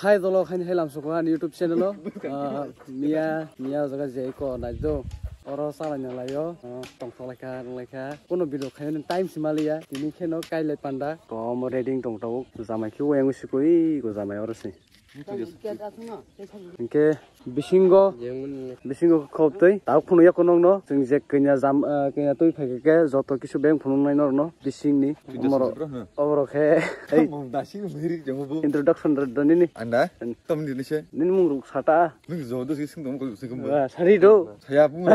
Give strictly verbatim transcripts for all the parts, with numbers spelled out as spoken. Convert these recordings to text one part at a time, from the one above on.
Hai dolo khaini hai lamsukha ani YouTube channel o. Ah, Mia, Mia o jaga jei ko nai do. Oro salai na laio. Ah, tongthok laikha, laikha. Kono video khaini time si maliya. Tini kheno kailai panda. Ko mo reading tong tau. Jamai khe weng sikoi, ko jamai oro si. Hingke bisingo, bisingo khobtwi, tao phunukya kwnokno, chwng je kanya jam, ah, kanya twi phaikha khe, joto kisu beng phunuknai norokno, bisingni, omoro, omoro khe, ei, introduction rwdi nini. Anda, tom nini se. Nini mung ruk sata. Nung jodo si sing tom ko sing ko. Ah, sari do. Saya pun.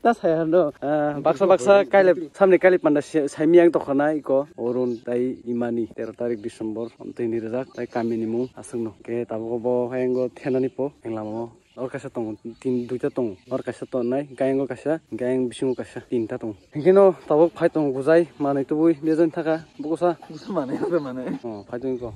Ta saya no. Ah, baksa baksa kaile, samni kaile panda se, sai miyang tokana iko. Orun tai imani tero tarik December, tini rijak, tai kamini mung aswkno. Ke tabuk bo hayango thenani po, heng lama o. Or kaisa tongo, tin, duita tongo. Or kaisa tongnai, gayango kaisa, gayang bisingo kaisa, tinta tongo. Hingkhe no tabuk phai tongo gujai, manui tubui, bejon thaka, bukusa. Bukusa manui, bukusa manui. Oh, phai tongo iko.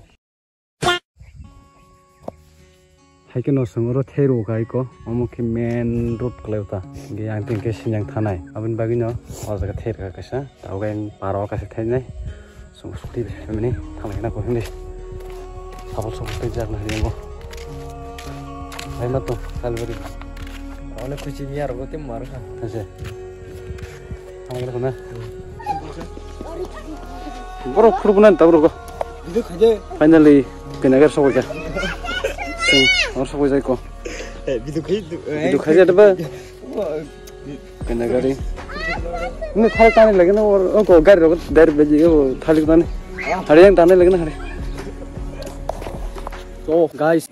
Hai khe no chwng oro thai rw kha iko, omo khe main road kwlai ta. Hingkhe yang tin khe sinyang thanai. Aboni bagwi no o jaga thai rwkha kaisa. Tabuk ang paro kaisa thainai. Chwng scooty bai phaimani thanglai na kok hindi. Sabol sabol tei jak na hari yango. Hai ma to kalbari. Onek kuchi miya rogo te mar kha. Ase. Borok khurubuna tabuk rogo. Finally, kinagar sokoi kha. Sing, or sokoi jai ko. Video khai, video khai jai ba. Kinagari. Ini thalik tani lagi na or, oh, ko gari rogo dari beji, oh, thalik tani. Hari yang tani lagi na hari. So, guys,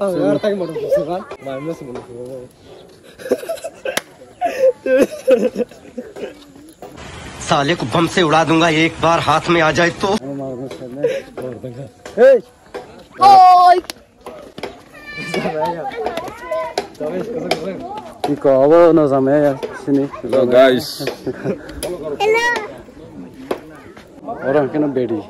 साले को बम से उड़ा दूंगा एक बार हाथ में आ जाए तो। Hey! Oi! Iko abo no jame ya sini. Hello, guys. Orang kena bedi.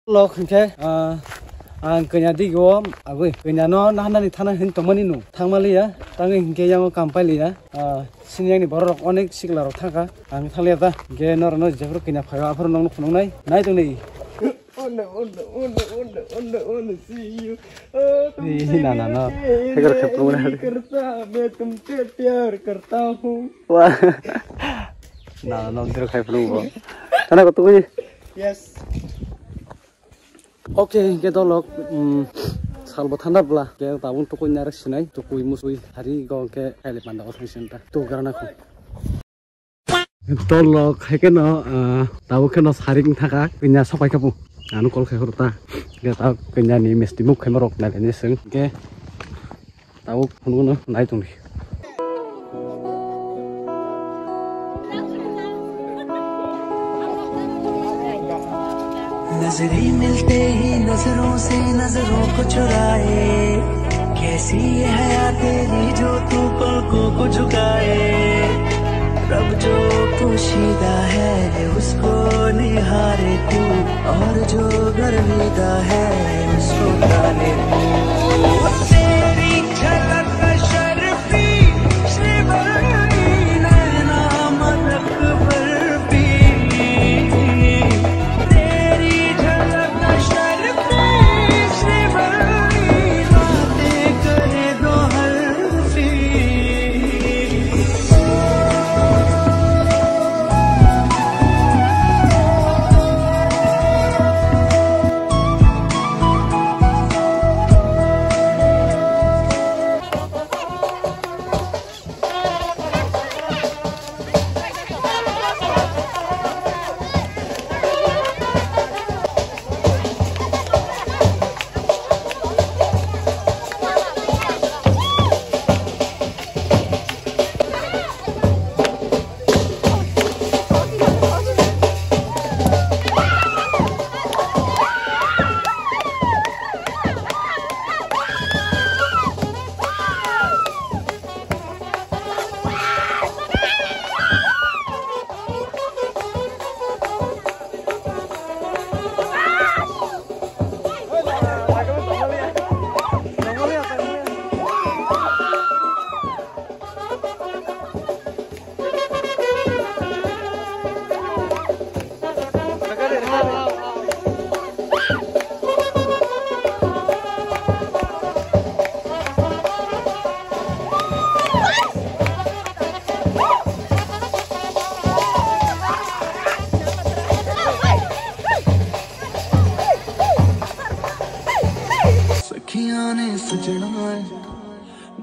Lok hinkhe, ah, ang kanya digo agwi kanya no nahanani thana hin tongmani no thangmaliya tangwi hinkhe yango kampaliya, ah, sini yang ni borok rok onek sikla rok thangkha ang thanglia ta hinkhe norok no jephru kanya phaio aphuru nokno phunuknai nai tongni. Oh no, oh no, oh no, oh no, oh no, oh no, see you. Oh, तुम Ee, na, na, na. मेरे Hekar khep pung na. नहीं करता, मैं तुमसे प्यार करता हूँ। Wah. Na, na, na, khai pung bo. Thana ko twi. Yes. Okay, ke dolok, mm, salbo thanda bla, ke tabun tukui narak sinai, tukui musui hari go ke kaile panda o thang sinta. Tu garana ko. Tolo khai khe no, ah, tabuk khe no sarik wng thaka, kanya sopai kha bu. Ano call khai khoro ta. Khe ta kanya ni misti muk khai ma rok nai ni seng. Khe tabuk phunuk no nai tong di. नजरें मिलते ही नजरों से नजरों को चुराए, कैसी ये हया तेरी जो तू पलकों को झुकाए। रब जो पोशीदा है उसको निहारे तू, और जो गर्विदा है उसको ताने तू। तेरी झलक अशरफी, श्रीवल्ली नैना मलक बर्फी। तेरी झलक अशरफी, श्रीवल्ली बातें कहे दो हल्फी।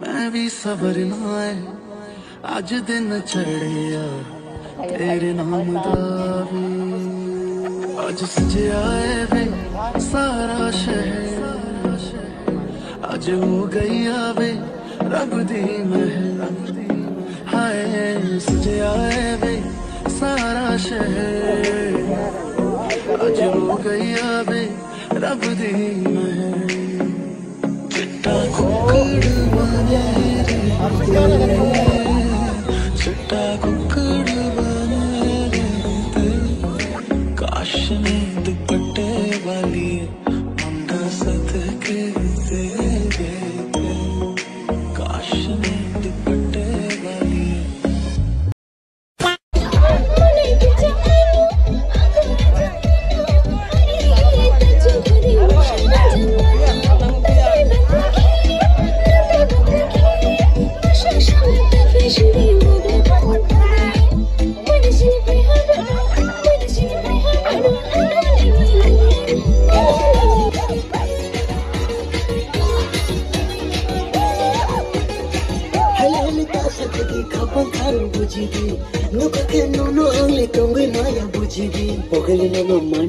ਐ ਵੀ ਸਬਰ ਨਾ ਏ, ਅੱਜ ਦਿਨ ਚੜਿਆ ਤੇਰੇ ਨਾਮ ਦਾ ਵੇ। ਅੱਜ ਸਜਿਆ ਏ ਵੇ ਸਾਰਾ ਸ਼ਹਿਰ, ਅੱਜ ਹੋ ਗਈ ਆ ਵੇ ਰੱਬ ਦੀ ਮਹਿਰ। ਹਾਏ ਸਜਿਆ ਏ ਵੇ ਸਾਰਾ ਸ਼ਹਿਰ, ਅੱਜ ਹੋ ਗਈ ਆ ਵੇ ਰੱਬ ਦੀ ਮਹਿਰ। ਚਿੱਟਾ ਕੁੱਕੜ ਬਣੇ ਰਹਿੰਦੇ, ਚਿੱਟਾ ਕੁੱਕੜ ਬਣੇ ਰਹਿੰਦੇ। ਕਾਸ਼ ਨੀ ਦੁਪੱਟੇ ਵਾਲੀ, ਮੁੰਡਾ ਸਦਕੇ ਤੇਰੇ। ਕਾਸ਼ ਨੀ ਦੁਪੱਟੇ ਵਾਲੀ। Hele hele ta sakhi di khapang kharu bujidi. Nuka ke nono ang le tongwi maya bujidi. Pogele nono man.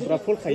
Pura full khai.